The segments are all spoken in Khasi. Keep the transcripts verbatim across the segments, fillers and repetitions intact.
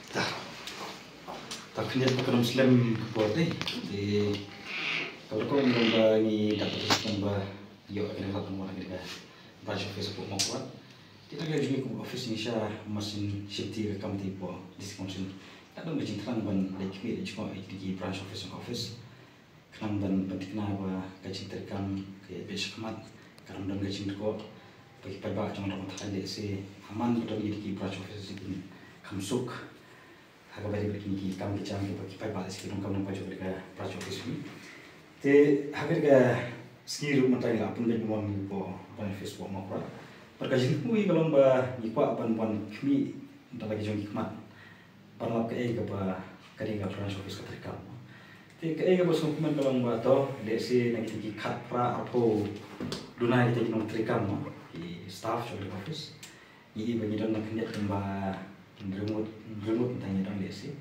Ta, ta khyndiat ba ka dang slem ka por te. Te ka la ko ba ngi da ka dang ba ïoh ka dang ka dang ka branch office hapoh Mawkyrwat. Te ka dang jong ngi kum office ngi sha masin shifti ka kam te hapoh District Council. Ka dang ka jingthrang ban leit khmih leit jngoh ïa ki branch office jong ka office. Khnang ban pynthikna ba ka jingtrei kam ka ïaid beit shakhmat, ka dang don ka jingdukor ba ki paidbah jong ka dong thaiñ lehse ha man ba don ïa ki branch office ki kham suk ha kaba ïadei bad kine ki kam ki jam kiba ki paidbah lehse ki donkam nangba jong ka branch office ni. Te ha ka sngi ruh mynta ngi la pynbeit mo ngi hapoh branch office hapoh Mawkyrwat. Bad ka jingthmu ka long ba ngi kwah ban wan khmih da la ki jong ki khmat ban lap kaei kaba ka dei ka branch office ka trei kam. Te kaei kaba sngewkmen ka long ba to lehse na kita ki khatphra arphew duna kita ki nongtrei kam, ki staff jong ka office. Ngi i ba ngi don na khyndiat tang ba hynriew ngut, hynriew ngut tang ngi don lehse.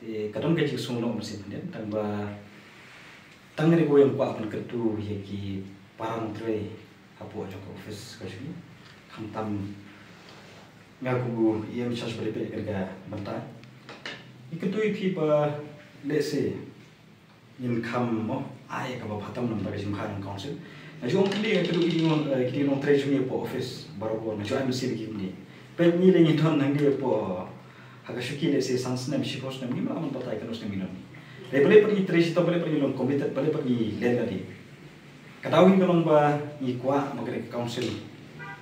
Te ka don ka jingsngewlong mynsiem khyndiat tang ba tang ngi ruh ngi kwah ban kyntu ïa ki para nongtrei hapoh jong ka office ka jong ngi. Khamtam nga kum u E M in charge ba dei peit ïa ka bynta. Ngi kyntu ïa phi ba lehse ngin kham mo ai kaba bha tam namar ka jingbha jong ka council. Nga ju ong kine nga kyntu ïa ki nong, eh, ki nongtrei jong ngi hapoh office baroh, nga ju ai mynsiem ïa ki kumne. Peit ngi lei ngi don hangne hapoh ha ka shuki lehse san snem shiphew snem ngim lah ban batai katno snem ngi don. Lei balei pat ngi trei shitom, balei pat ngi long committed, balei pat ngi len lade. Ka daw hi ka long ba ngi kwah ba ka dei ka council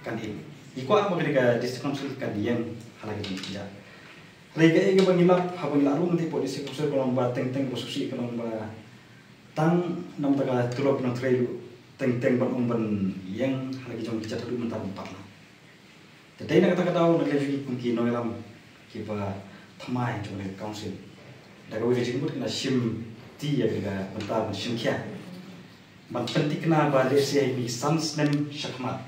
kan im. Ngi kwah ba ka dei ka district council kan ïeng ha la ka jingkyrkhu. Hynrei kaei kaba ngi lap haba ngi la rung te hapoh district council ka long ba teng teng ba shisha ka long ba tang namar ka tulop nongtrei ruh teng teng ban ong ban ïeng ha la ki jong ki jait haduh mynta ban pat la. Te dei na kata ka daw na ka liang jong ngi kum ki nongïalam kiba thymmai jong ka council, da kawei ka jingmut ngi la shim ti ïa ka bynta ban shim khia ban pynthikna ba lehse ha kine ki san snem shakhmat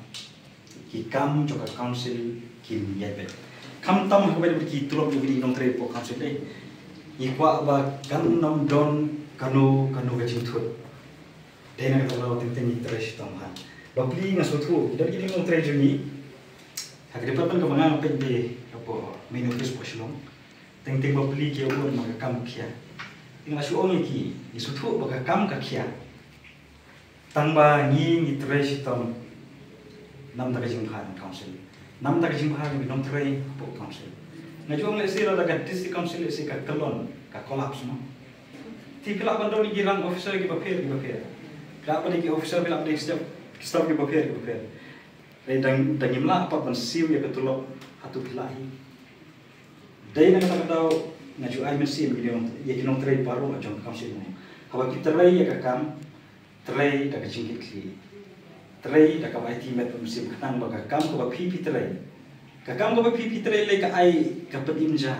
ki kam jong ka council kin ïaid beit. Khamtam ha kaba ïadei bad ki tulop jong kine ki nongtrei hapoh council, dei ngi kwah ba kan ym don kano kano ka jingthut. Dei na kata ka daw teng teng ngi trei shitom bha. Bapli nga sngewthuh ki don kine ki nongtrei jong ngi ha ka department kaba nga peit, dei hapoh main office hapoh Shillong. Teng teng bapli ki ïa bun ma ka kam ka khia. Te nga la shu ong ïa ki, ngi sngewthuh ba ka kam ka khia. Tang ba ngi ngi trei shitom namar ka jingbha jong council, namar ka jingbha jong ki nongtrei hapoh council. Nga ju ong lehse lada ka district council lehse ka kyllon, ka collapse mo, te phi lah ban don ki rank officer kiba pher kiba pher, phi lah ban don ki officer, phi lah ban don ki staff, ki staff kiba pher kiba pher. Hynrei da, da ngim lah pat ban siew ïa ka tulop hato phi lah hi. Dei na kata ka daw nga ju ai mynsiem ïa ki nong, ïa ki nongtrei baroh jong ka council mo. Haba ki trei ïa ka kam, trei da ka jingkitkhlieh, trei da kaba aiti met bad mynsiem khnang ba ka kam kaba phi phi trei, ka kam kaba phi phi trei lei ka ai ka pynim ja,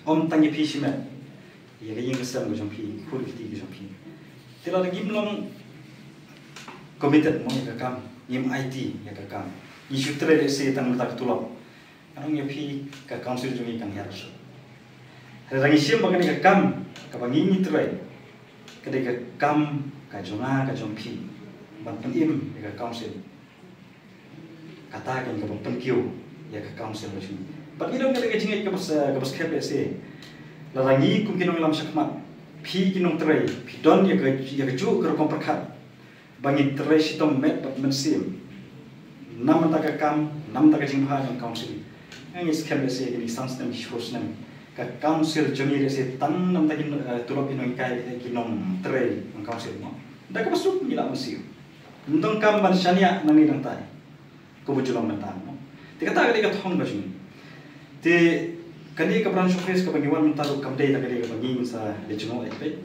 ym tang ïa phi shimet, ïa ka ïing ka sem ka jong phi, khun kti ka jong phi. Te lada ngim long committed mo ïa ka kam, ngim aiti ïa ka kam, ngi shu trei lehse tang namar ka tulop, nga ong ïa phi ka council jong ngi kan hiar shuh. Hynrei lada ngi shim ba kane ka kam kaba ngi ngi trei ka dei ka kam ka jong nga ka jong phi ban pynim ïa ka council, kata ka dei kaba pynkiew ïa ka council ka jong ngi. Bad ngi don ka dei ka jingngeit kaba sa, kaba skhem lehse lada ngi kum ki nongïalam shakhmat, phi ki nongtrei phi don ïa ka, ïa kajuh ka rukom pyrkhat ba ngin trei shitom met bad mynsiem namar ka kam, namar ka jingbha jong ka council. Nga ngeit skhem lehse kine ki san snem ki shiphew snem ka council jong ngi lehse tang namar ki, eh, tulop ki nonghikai, eh, ki nongtrei jong ka council mo, da kaba suk ngi lah ban siew. Ngim donkam ban shaniah nangne nangtai. Kumba ju long mynta mo. Te kata ka dei ka thong ka jong ngi. Te kane ka branch office kaba ngi wan mynta ruh kam dei tang ka dei kaba ngi ngin sa leit jngoh leit peit.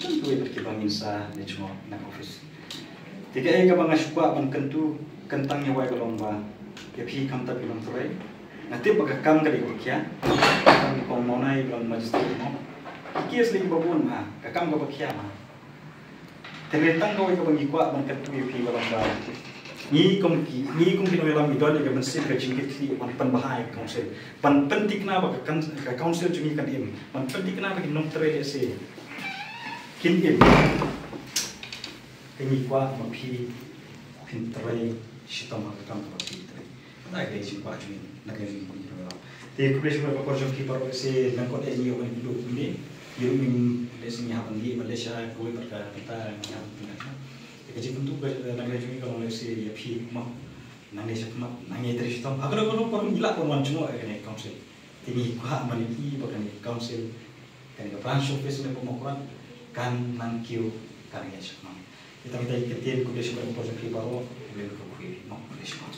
Don kiwei pat kiba ngin sa leit jngoh na ka office. Te kaei kaba nga shu kwah ban kyntu kyntang ïa wei ka long ba ïa phi khamtam ki nongtrei, nga tip ba ka kam ka dei kaba khia. Ka kam ka kong Mawnai ba long magistrate mo, ki case lei kiba bun ma, ka kam kaba khia ma. Te lei tang kawei kaba ngi kwah ban kyntu ïa phi ba long ba ngi kum ki, ngi kum ki nongïalam ngi don ïa ka mynsiem ka jingkitkhlieh ban pynbha ïa ka council, ban pynthikna ba ka kan, ka council jong ngi kan im, ban pynthikna ba ki nongtrei lehse kin im. Te ngi kwah ba phi phin trei shitom ha ka kam kaba phi trei. Kata ka dei ka jingkwah jong ngi na ka liang jong ngi kum ki nongïalam. Te khublei shibun ïa ka por jong phi baroh, lehse lyngkot ïa ngi ïa u ban ïa u ne ïa u, lehse ngi hap ban ïa ban lehse kawei pat ka bynta ngi hap ban pynlong. Te ka jingkyntu ka, eh, nang ïa jong ngi ka long lehse ïa phi mo, nang ïa shakhmat, nang ïa trei shitom ha kano kano por ngi lah ban wan jngoh ïa kane ka council. Te ngi kwah ban ïa ba kane ka council, kane ka branch office ne ka Mawkyrwat kan nang kiew, kan nang ïa shakhmat. Te tang ita i kyntien, khublei shibun ïa ka por jong phi baroh, khublei ïa ka khublei mo, khublei shibun.